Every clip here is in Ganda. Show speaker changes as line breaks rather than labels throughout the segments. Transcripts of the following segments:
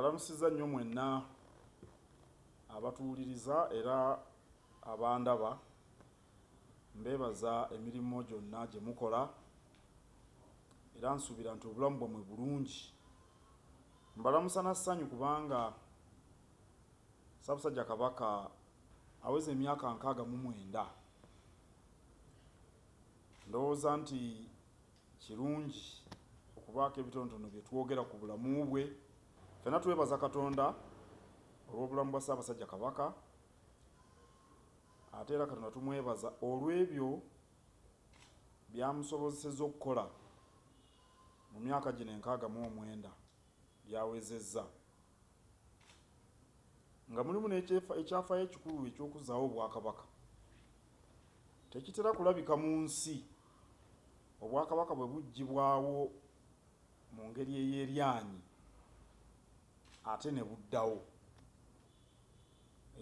Mbalamusizza nnyo mwenna abatuwuliriza era abandaba. Mbeebaza emirimu gyonna gye mukola era nsuubira nti obulamu bwammwe bulungi. Mbalamusa na ssanyu kubanga Ssaabasajja Kabaka aweza emyaka 69. Ndowooza nti kirungi okubaako ebitonotono bye twogera ku bulamu bwe. Ffenna twebaza Katonda olw'obulamu bwa Ssaabasajja Kabaka ate era Katonda tumwebaza olw'ebyo by'amusobozesezza okukola mu myaka gino 69 gy'awezezza nga mulimu n'ekyafaayo ekikulu eky'okuzzaawo Obwakabaka. Tekitera kulabika mu nsi Obwakabaka bwe buggyibwawo mu ngeri ey'eryanyi ate ne buddawo.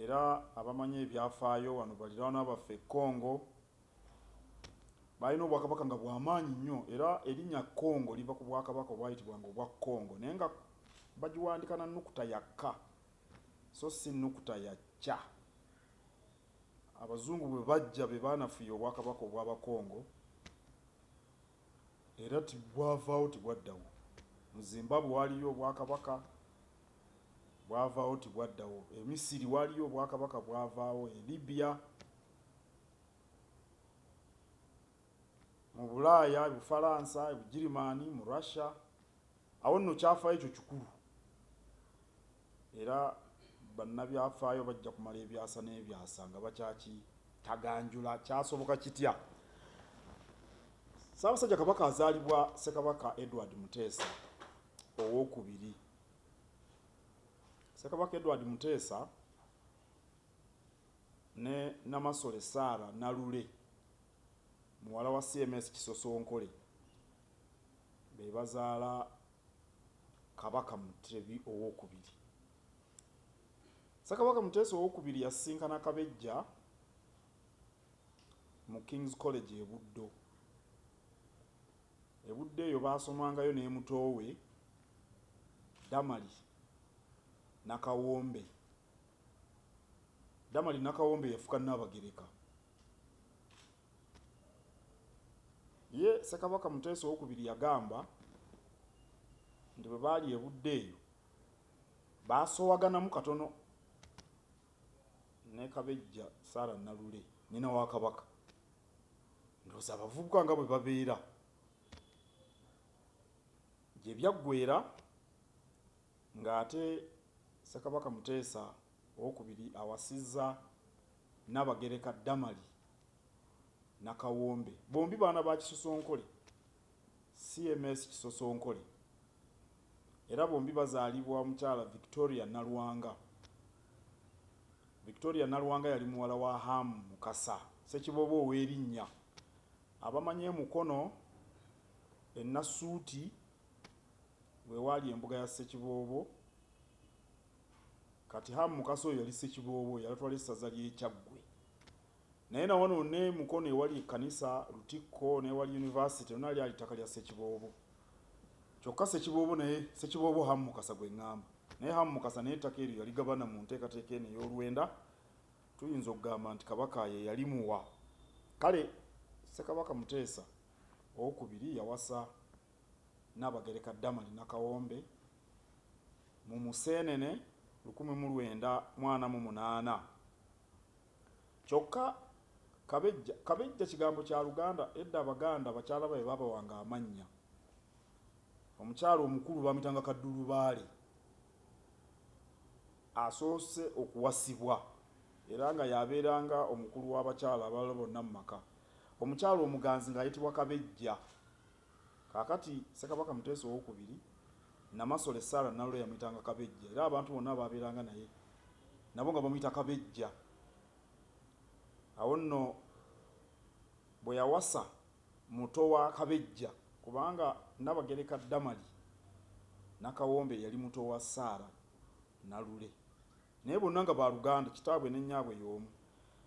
Era abamanyi ebyafaayo wano baliraanwa baffe e Congo baalina obwakabaka nga bwamaanyi nnyo era erinnya Congo liva ku bwakabaka obwayitibwanga obwa Congo naye nga bagiwandika na nnukuta ya K so si nnukuta ya Kya. Abazungu bwe bajja be baanafuya obwakabaka obw'Abakongo era tibwavaawo tibwaddawo. Mu Zimbabwe waaliyo obwakabaka bwavaawo tibwaddawo. E Misiri waaliyo obwakabaka bwavaawo. E Libya, mu Bulaaya, e Bufalansa, e Bugirimaani, mu Russia. Awo nno kyafaayo ekyo kikulu era bannabyafaayo bajja kumala ebyasa n'ebyasa nga bakyakitaganjula kyasoboka kitya. Ssaabasajja Kabaka azaalibwa Ssekabaka Edward Muteesa Owookubiri. Ssekabaka Edward Muteesa ne Namasole Sarah Nalule muwala wa CMS Kisosonkole be bazaala Kabaka Mutebi Owookubiri. Ssekabaka Muteesa Owookubiri yasisinkana Kabejja mu King's College e Buddo. E Buddo eyo baasomangayo ne muto we Damali Nakawombe. Damali Nakawombe yafuka Nnaabagereka. Ye Ssekabaka Muteesa Owokubiri yagamba nti bwe baali e Buddo eyo baasowaganamu katono ne Kabejja Sarah Nalule nnyina wa Kabaka. Ndowooza abavubuka nga bwe babeera gye byaggweera ng'ate Ssekabaka Muteesa Owokubiri awasizza Nnabagereka Damali Nakawombe. Bombi baana ba Kisosonkole, CMS Kisosonkole, era bombi bazaalibwa omukyala Victoria Nalwanga. Victoria Nalwanga yali muwala wa Ham Mukasa Ssekiboobo ow'erinnya. Abamanyi e Mukono e Nassuuti we waali embuga ya Ssekiboobo. Kati Ham Mukasa oyo yali Ssekiboobo, yatwala essaza ly'e Kyaggwe. Naye na wano ne Mukono ewali ekkanisa, Lutikko n'ewali yunivasite lyonna lyali ttaka lya Ssekiboobo. Kyokka Ssekiboobo naye, Ssekiboobo Ham Mukasa gwe ŋŋamba, naye Ham Mukasa naye ettaka eryo yaligabana mu nteekateeka eno ey'olwenda, tuyinza okugamba nti Kabaka ye yalimuwa. Kale Ssekabaka Muteesa Owookubiri yawasa Nnaabagereka Damali Nakawombe mu Museenene 1948. Kyokka Kabejja, Kabejja kigambo kya Luganda, edda Abaganda bakyala baabwe baabawanga amannya. Omukyala omukulu baamuyitanga Kaddulubaale, asoose okuwasibwa era nga y'abeeranga omukulu w'abakyala abalala bonna mu maka. Omukyala omuganzi ng'ayitibwa Kabejja. Kaakati Ssekabaka Muteesa Owookubiri, Namasole Sarah Nalule yamuyitanga Kabejja era abantu bonna abaabeeranga naye nabo nga bamuyita Kabejja. Awo nno bwe yawasa muto wa Kabejja kubanga Nnabagereka Damali Nakawombe yali muto wa Sarah Nalule. Naye bonna nga baaluganda, kitaabwe ne nnyaabwe y'omu.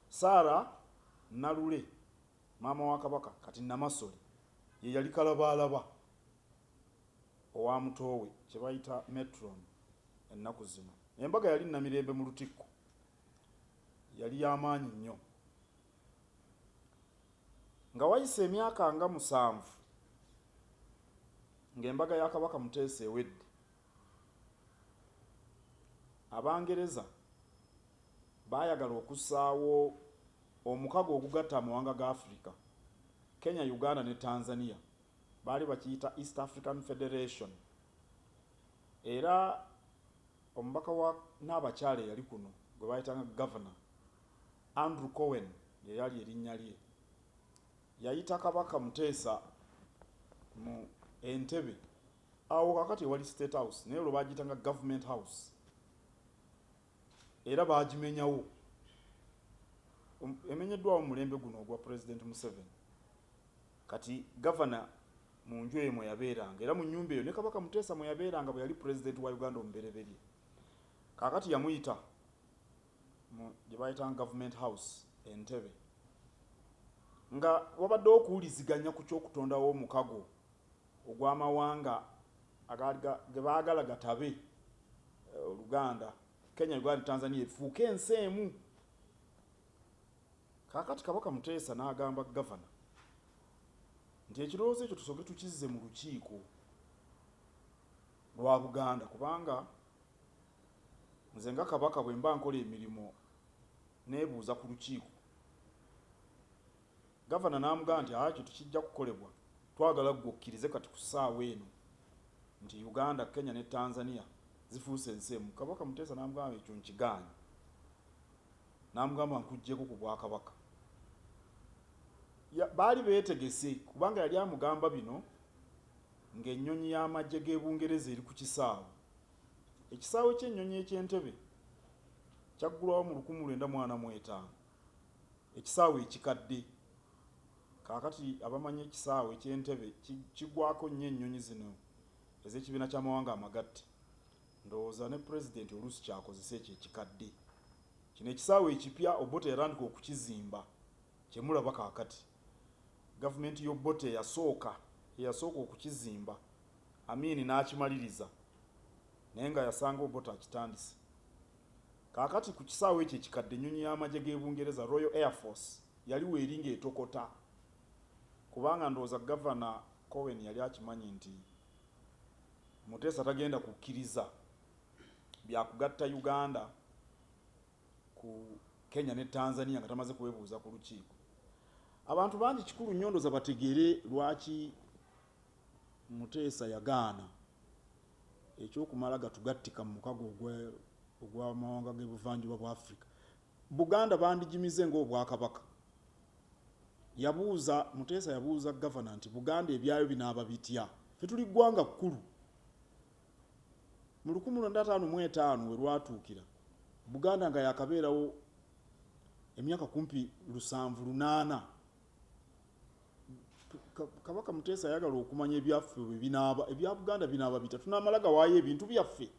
Sarah Nalule Maama wa Kabaka, kati Namasole, ye yali kalabaalaba owa muto we kye bayita Metron. Ennaku zino embaga yali Namirembe mu Lutikko, yali y'amaanyi nnyo. Nga wayise emyaka nga 7 ng'embaga ya Kabaka Muteesa ewedde, Abangereza baayagala okussaawo omukago ogugatta amawanga ga Africa, Kenya, Uganda ne Tanzania. Baali bakiyita East African Federation. Era omubaka wa Nnaabakyala eyali kuno gwe baayitanga Governor Andrew Cohen, lye lyali erinnya lye, yayita Kabaka Muteesa mu Entebbe. Awo kaakati ewali State House, naye olwo baagiyitanga Government House, era baagimenyawo. Emenyeddwawo mu mulembe guno ogwa Pulezidenti Museveni. Kati gavana mu nju eyo mwe yabeeranga, era mu nnyumba eyo ne Kabaka Muteesa mwe yabeeranga bwe yali Pulezidenti wa Uganda omubereberye. Kaakati yamuyita mu gye bayitanga Government House Entebbe, nga wabaddewo okuwuliziganya ku ky'okutondawo omukago ogw'amawanga agaali ge baagala gatabe Oluganda, Kenya, Uganda, Tanzania efuuke ensi emu. Kaakati Kabaka Muteesa n'agamba gavana nti ekirowoozo ekyo tusooke tukizze mu lukiiko lwa Buganda, kubanga nze nga Kabaka bwe mba nkola emirimu neebuuza ku lukiiko. Gavana n'amugamba nti ekyo tekijja kukolebwa, twagala ggwe okkirize kati ku ssaawa eno nti Uganda, Kenya ne Tanzania zifuuse ensi emu. Kabaka Muteesa n'amugamba ekyo nkigaanyi, n'amugamba nkuggyeko ku bwakabaka. Baali beetegese, kubanga yali amugamba bino ng'ennyonyi y'amagye g'e Bungereza eri ku kisaawe. Ekisaawe ky'ennyonyi eky'Entebbe kyaggulwawo mu 1945, ekisaawe ekikadde. Kaakati abamanyi ekisaawe ky'Entebbe, kigwako nnyo ennyonyi zino ez'ekibiina ky'amawanga amagatte. Ndowooza ne pulezidenti oluusi kyakozesa ekyo ekikadde. Kino ekisaawe ekipya Obote yatandika okukizimba, kye mulaba kaakati. Gavumenti y'Obote eyasooka eyasooka okukizimba, Amin n'akimaliriza, naye nga yasanga Obote akitandise. Kaakati ku kisaawe ekyo ekikadde ennyonyi y'amagye g'e Bungereza, Royal Air Force, yali weeri ng'etokota, kubanga ndowooza Gavana Cohen yali akimanyi nti Muteesa tagenda kukkiriza bya kugatta Uganda ku Kenya ne Tanzania nga tamaze kwebuuza ku lukiiko. Abantu bangi kikulu nnyo ndowooza bategeere lwaki Muteesa yagaana eky'okumala gatugattika mu mukago ogw'amawanga g'ebuvanjuba bwa Afrika. Buganda bandigimize ng'Obwakabaka. Yabuuza, Muteesa yabuuza Gavana nti Buganda ebyayo binaaba bitya? Ffe tuli ggwanga kkulu. Mu 1955 we lwatuukira, Buganda nga yaakabeerawo emyaka kumpi 78. Kabaka Muteesa ayagala okumanya ebyaffe bwe binaaba, ebya Buganda binaaba bitya? Tunaamala gawaayo ebintu byaffe?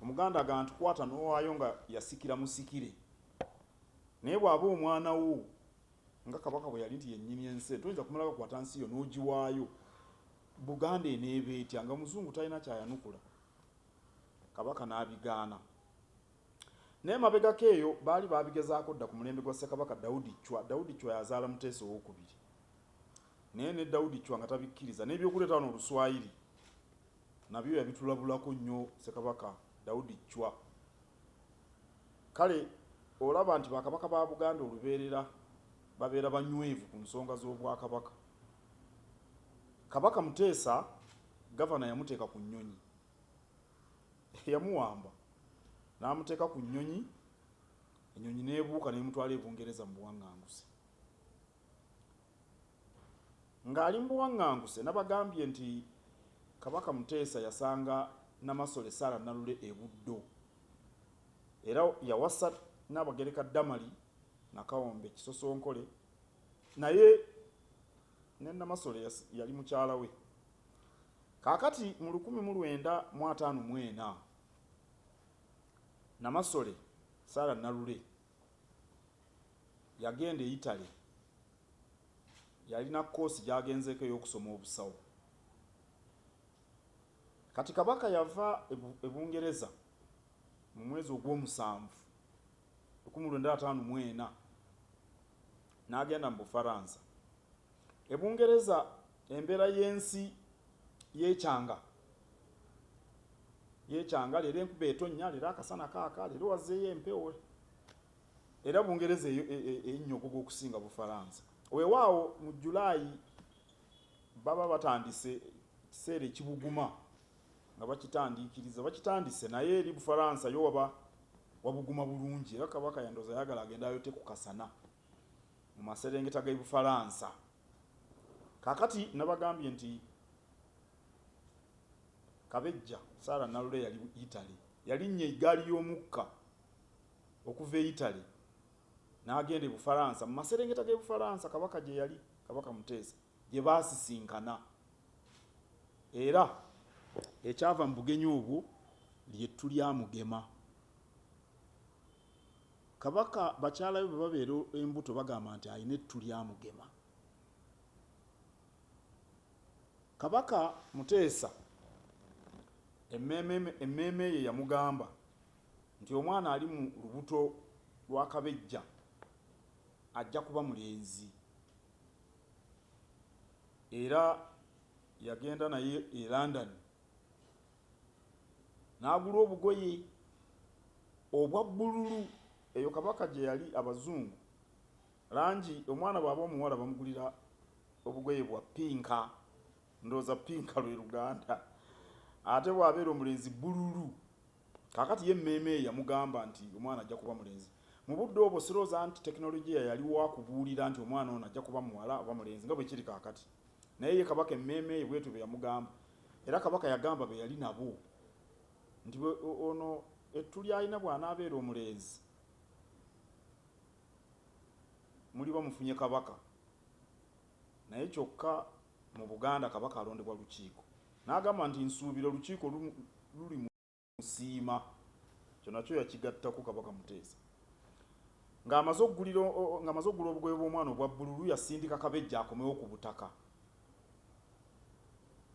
Omuganda agamba nti kwata n'owaayo nga yasikira musikire. Naye bw'aba omwana wo nga Kabaka bwe yali nti ye nnyini ensi, toyinza kumala gakwata nsi yo n'ogiwaayo. Buganda eneeba etya nga Omuzungu talina ky'ayanukula? Kabaka n'abigaana. Naye emabegako eyo baali baabigezaako dda ku mulembe gwa Ssekabaka Daudi Chwa. Daudi Chwa yazaala Muteesa Owookubiri. Naye ne Daudi Chwa nga tabikkiriza. N'ebyokuleeta wano Oluswayiri nabyo yabitulabulako nnyo Ssekabaka Daudi Chwa. Kale olaba nti Bakabaka ba Buganda olubeerera babeera banywevu ku nsonga z'Obwakabaka. Kabaka Muteesa Gavana yamuteeka ku nnyonyi. Yamuwamba n'amuteeka ku nnyonyi, ennyonyi n'ebuuka n'emutwala e Bungereza mu buwaŋŋanguse. Ng'ali mu buwaŋŋanguse, nabagambye nti Kabaka Muteesa yasanga Namasole Sarah Nalule e Buddo era yawasa Nnaabagereka Damali Nakawombe Kisosonkole naye ne Namasole yali mukyala we. Kaakati mu 1954 Namasole Sarah Nalule yagenda e Italy. Yalina kkoosi gy'agenzeeko ey'okusoma obusawo. Kati Kabaka yava e Bungereza. mu mwezi ogw'omusanvu 1954 n'agenda mu Bufaransa. E Bungereza embeera y'ensi yeekyanga, yeekyanga, leero enkuba etonnya, leero akasana kaaka, leero wazzeeyo empewo. Era Bungereza ennyogoga okusinga Bufaransa. Weewaawo mu Julaayi baba batandise ekiseera ekibuguma nga bakitandiikiriza, bakitandise, naye eri Bufaransa yo waba wabuguma bulungi. Era Kabaka yandooza yayagala agende ayote ku kasana mu maserengeta g'e Bufaransa. Kaakati nabagambye nti Kabejja Sarah Nalule yali Italy, yalinnya eggaali y'omukka okuva e Italy n'agenda e Bufaransa, mu maserengeta g'e Bufaransa Kabaka gye yali, Kabaka Muteesa gye baasisinkana. Era ekyava mu bugenyi obwo ly'ettu lya Mugema. Kabaka bakyala be bwe babeera embuto bagamba nti alina ettu lya Mugema. Kabaka Muteesa emmeeme ye yamugamba nti omwana ali mu lubuto lwa Kabejja ajja kuba mulenzi. Era yagenda naye e London n'agula obugoye obwa bbululu. Eyo Kabaka gye yali abazungu langi, omwana bw'aba omuwala bamugulira obugoye bwa pinka, ndowooza pinka lwe Luganda, ate bw'abeera omulenzi bbululu. Kaakati ye emmeeme ye yamugamba nti omwana ajja kuba mulenzi. Mu budde obwo sirowooza nti tekinologiya yaliwo akubuulira nti omwana ono ajja kuba muwala oba mulenzi nga bwe kiri kaakati. Naye ye Kabaka emmeeme ye bw'etyo bwe yamugamba. Era Kabaka yagamba be yali nabo nti ono ettu ly'alina bw'anaabeera omulenzi muliba mufunye Kabaka. Naye kyokka mu Buganda Kabaka alondebwa lukiiko. N'agamba nti nsuubira olukiiko luli musiima. Ekyo nakyo yakigattako Kabaka Muteesa. Ng'amaze okugulira ng'amaze okugula obugoye bw'omwana obwa bbululu yasindika Kabejja akomewo ku butaka.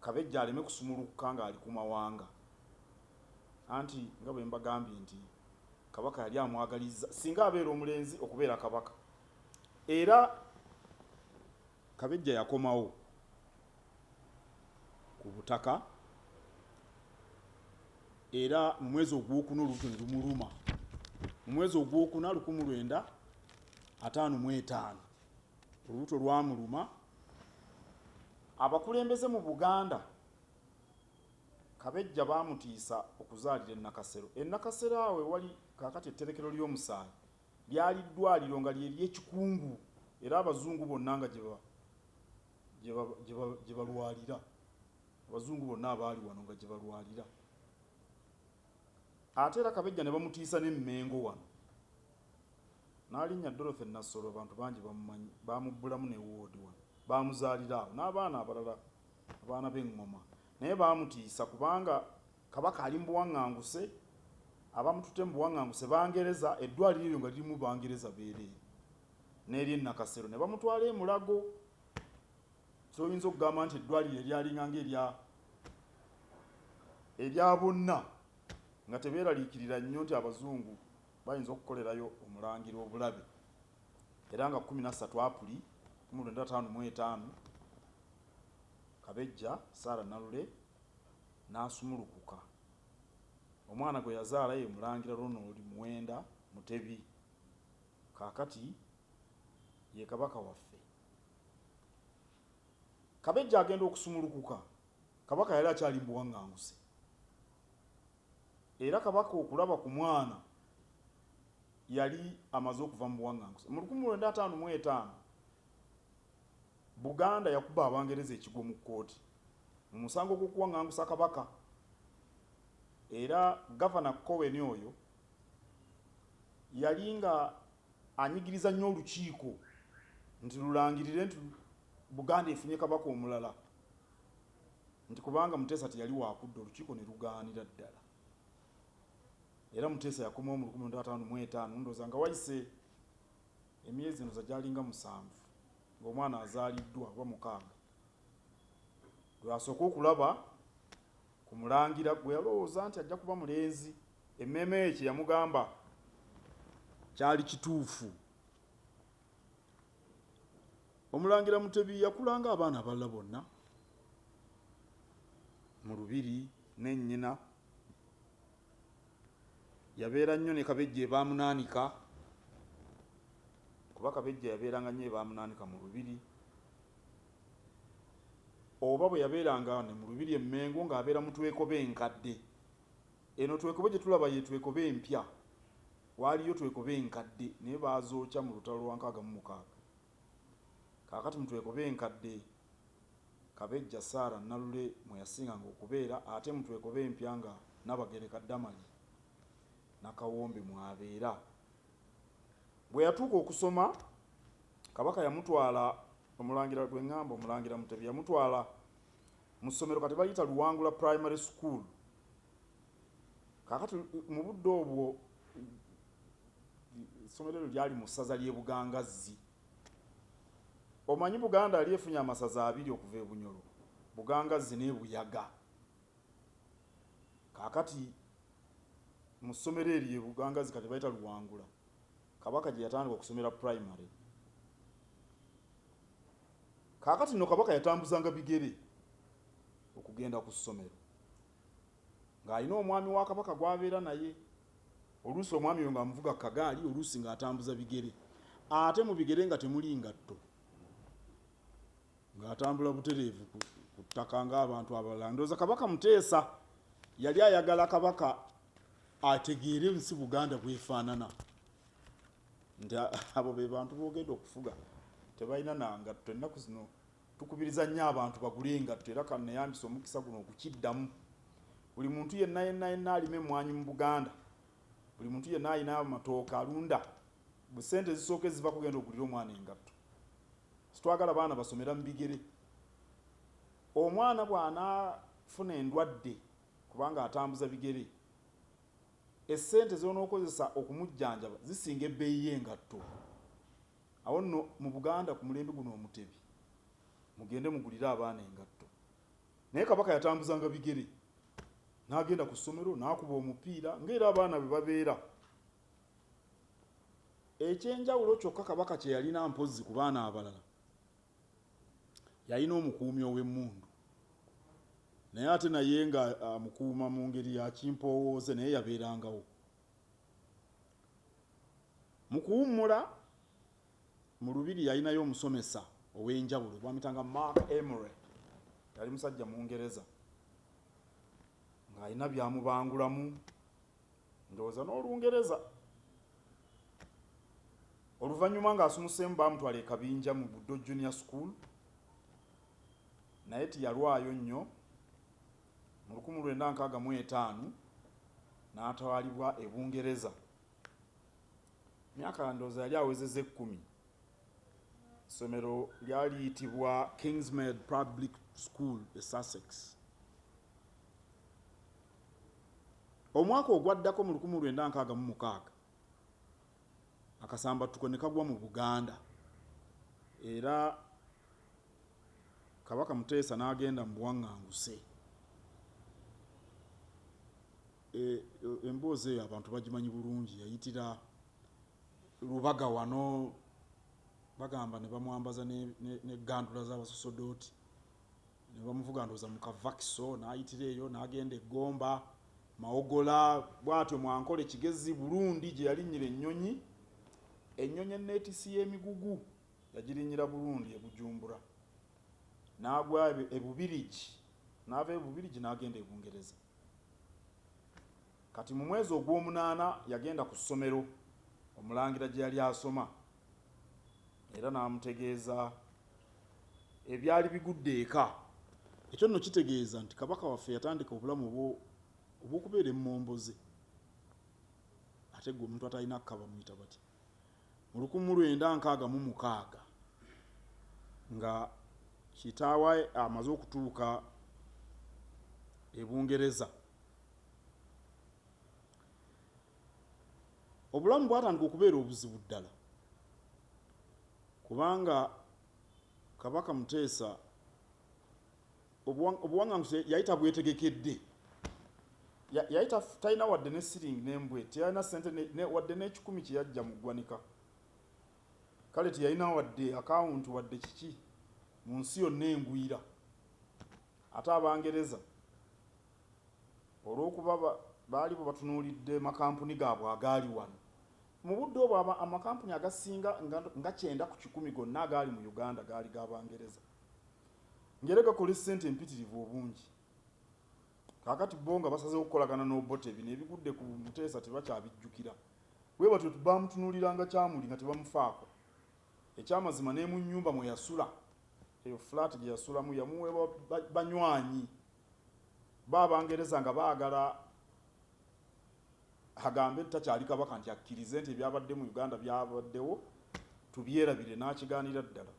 Kabejja aleme kusumulukuka ng'ali ku mawanga. Anti nga bwe mbagambye nti Kabaka yali amwagalizza singa abeera omulenzi okubeera Kabaka. Era Kabejja yakomawo ku butaka era mu mwezi ogwokuna olubuto ne lumuluma. Mu mwezi ogwokuna 1955 olubuto lwamuluma. Abakulembeze mu Buganda Kabejja baamutiisa okuzaalira e Nakasero. E Nakasero awo ewali kaakati etterekero ly'omusaayi lyali ddwaliro nga lye ly'ekikungu era abazungu bonna nga gye balwalira. Abazungu bonna abaali wano nga gye balwalira. Ate era Kabejja ne bamutiisa n'e Mmengo wano. Nnaalinnya Dorothy Nassolo abantu bangi bamumanyi, baamubbulamu ne woodi wano, baamuzaalira awo n'abaana abalala, abaana b'eŋŋoma. Naye baamutiisa kubanga Kabaka ali mu buwaŋŋanguse, abamututte mu buwaŋŋanguse Bangereza, eddwaliro eryo nga lirimu Bangereza beereere, n'ery'e Nakasero ne bamutwala e Mulago. Ky'oyinza okugamba nti eddwaliro eryalinga ng'erya erya bonna nga tebeeraliikirira nnyo nti Abazungu bayinza okukolerayo Omulangira obulabe. Era nga 13 Apuli 1955 Kabejja Sarah Nalule n'asumulukuka. Omwana gwe yazaala ye Mulangira Ronald Muwenda Mutebi. Kaakati ye Kabaka waffe. Kabejja agenda okusumulukuka, Kabaka yali akyali mu buwaŋŋanguse. Era Kabaka okulaba ku mwana yali amaze okuva mu buwaŋŋanguse. Mu 1955 Buganda yakuba Abangereza ekigwo mu kkooti mu musango gw'okuwaŋŋangusa Kabaka. Era Gavana Cowen oyo yali nga anyigiriza nnyo olukiiko nti lulangirire nti Buganda efunye Kabaka omulala, nti kubanga Muteesa teyali wakudda, olukiiko ne lugaanira ddala. Era Muteesa yakomawo mu 1955, ndowooza nga wayise emyezi ndowooza gyalinga musanvu ng'omwana azaaliddwa oba mukaaga, lw'asooka okulaba ku Mulangira gwe yalowooza nti ajja kuba mulenzi. Emmeeme ye kye yamugamba kyali kituufu. Omulangira Mutebi yakula ng'abaana abalala bonna mu lubiri ne nnyina. Yabeera nnyo ne Kabejja e Baamunaanika kuba Kabejja yabeeranga nnyo e Baamunaanika mu lubiri. Oba bwe yabeeranga wano mu lubiri e Mmengo ng'abeera mu Twekobe enkadde. Eno Twekobe gye tulaba ye Twekobe empya. Waaliyo Twekobe enkadde naye baazookya mu lutalo lwa 66. Kaakati mu Twekobe enkadde Kabejja Sarah Nalule mwe yasinganga okubeera ate mu Twekobe empya nga Nabagereka Damali Nakawombe mw'abeera. Bwe yatuuka okusoma, Kabaka yamutwala, Omulangira gwe ŋŋamba Omulangira Mutebi yamutwala mu ssomero kati baliyita Luwangula Primary School. Kaakati mu budde obwo essomero eryo lyali mu ssaza ly'e Bugangazzi. Omanyi Buganda yali efunye amasaza abiri okuva e Bunyoro, Bugangazzi n'e Buyaga. Kaakati mu ssomero eryo e Bugangazzi kati bayita Luwangula, Kabaka gye yatandika okusomera primary. Kaakati nno Kabaka yatambuzanga bigere okugenda ku ssomero ng'alina omwami wa Kabaka gw'abeera naye. Oluusi omwami oyo ng'amuvuga ku kagaali, oluusi ng'atambuza bigere. Ate mu bigere nga temuli ngatto, ng'atambula butereevu ku ttaka ng'abantu abalala. Ndowooza Kabaka Muteesa yali ayagala Kabaka ategeere ensi Buganda bw'efaanana. Nti abo be bantu b'ogenda okufuga, tebalina na ngatto. Ennaku zino tukubiriza nnyo abantu bagule engatto era kanneyambise omukisa guno okukiddamu. Buli muntu yenna yenna yenna alima emmwanyi mu Buganda, buli muntu yenna alina amatooke alunda, bu ssente ezisooka eziva kugenda ogulire omwana engatto. Sitwagala baana basomera mu bigere. Omwana bw'anaafuna endwadde kubanga atambuza bigere, essente z'onookozesa okumujjanjaba zisinga ebbeeyi y'engatto. Awo nno mu Buganda ku mulembe guno Omutebi, mugende mugulire abaana engatto. Naye Kabaka yatambuzanga bigere n'agenda ku ssomero n'akuba omupiira ng'era abaana bwe babeera. Eky'enjawulo kyokka Kabaka kye yalina mpozzi ku baana abalala, yalina omukuumi ow'emmundu naye ate naye nga amukuuma mu ngeri ya kimpoowooze naye yabeerangawo. Mu kuwummula mu Lubiri yalinayo omusomesa ow'enjawulo bamuyitanga Mark Emery, yali musajja Mungereza ng'alina by'amubangulamu ndowooza n'Olungereza. Oluvannyuma ng'asumuseemu baamutwala e Kabinja mu Buddo Junior School naye tiyalwayo nnyo mu 1965 n'atwalibwa e Bungereza. Myaka ndowooza yali awezezza ekkumi. Essomero lyali liyitibwa Kingsmead Public School e Sussex. Omwaka ogwaddako mu 1966 akasambattuko ne kagwa mu Buganda era Kabaka Muteesa n'agenda mu buwaŋŋanguse. E, emboozi eyo abantu bagimanyi bulungi, yayitira Lubaga wano bagamba ne bamwambaza n'eggandula z'abasosodooti ne bamuvuga ndowooza mu kavakiso n'ayitira eyo n'agenda e Gomba, Mawogola bw'atyo mu Ankole Kigezi Burundi gye yalinnyira ennyonyi. Ennyonyi enneetissi y'emigugu yagirinnyira Burundi e Bujumbura n'agwa e Bubirigi n'ava e Bubirigi n'agenda e Bungereza. Kati mu mwezi ogw'omunaana yagenda ku ssomero Omulangira gye yali asoma era n'amutegeeza ebyali bigudde eka. Ekyo nno kitegeeza nti Kabaka waffe yatandika obulamu obw'okubeera emmomboze. Ate ggwe omuntu atalina kka bamuyita batya? Mu 1966 nga kitaawe amaze okutuuka e Bungereza, obulamu bwatandika okubeera obuzibu ddala kubanga Kabaka Muteesa obuwanganguse yali tabwetegekedde. Yali talina wadde ne siringi n'embwe, teyalina ssente wadde n'ekikumi kye yajja mu ggwanika. Kale teyalina wadde akawunti wadde kiki mu nsi yonna engwira. Ate Abangereza olw'okuba baali bo batunuulidde makampuni gaabwe agaali wano. Mu budde obwo amakampuni agasinga nga 90% gonna agaali mu Uganda gaali ga Bangereza. Ng'era gakola essente empitirivu obungi. Kaakati bo nga basazeewo okukolagana n'Obote, bino ebigudde ku Muteesa tebakyabijjukira. Bwe batyo baamutunuuliranga kyamuli nga tebamufaako. Ekyamazima ne mu nnyumba mwe yasula, eyo flat gye yasulamu yamuweebwa banywanyi bo Abangereza nga baagala agambe nti takyali Kabaka nti akkirize nti ebyabadde mu Uganda byabaddewo tubyerabire n'akigaanira ddala.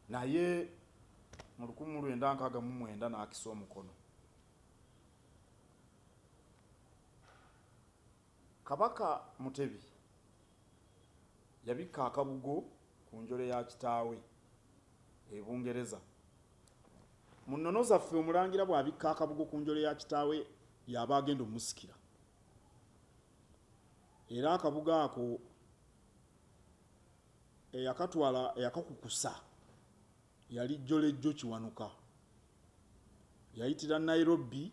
Naye mu 1969 n'akisa omukono. Kabaka Mutebi yabikka akabugo ku njole ya kitaawe e Bungereza. Mu nnono zaffe Omulangira bw'abikka akabugo ku njole ya kitaawe y'aba agenda omusikira. Era akabugo ako eyakatwala eyakakukusa yali Jolejjo Kiwanuka. Yayitira Nairobi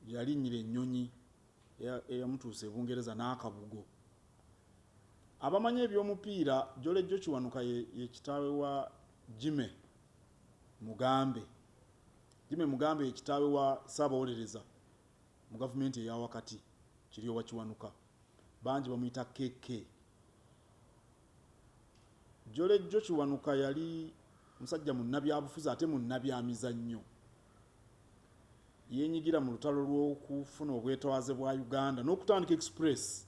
gye yalinnyira ennyonyi eyamutuusa e Bungereza n'akabugo. Abamanyi eby'omupiira, Jolejjo Kiwanuka ye kitaawe wa Jimmy Mugambe. Jimmy Mugambe ye kitaawe wa Ssaabawolereza mu gavumenti eya wakati, Kiryowa Kiwanuka. Bangi bamuyita KK. Jolejjo Kiwanuka yali musajja munnabyabufuzi ate munnabyamizannyo. Yeenyigira mu lutalo lw'okufuna obwetwaze bwa Uganda n'okutandika Express.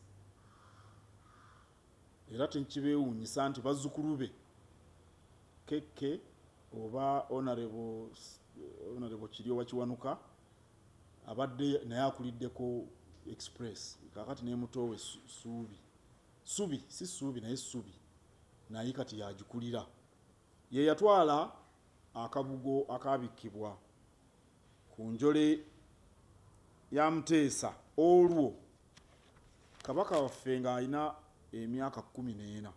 Era tekibeewuunyisa nti bazzukulu be KK oba Honourable Kiryowa Kiwanuka abadde naye akuliddeko Express kaakati ne muto we Suubi. Ssubi, si Ssuubi naye Ssubi naye kati y'agikulira. Ye yatwala akabugo akaabikkibwa ku njole ya Muteesa olwo Kabaka waffe ng'alina emyaka 14.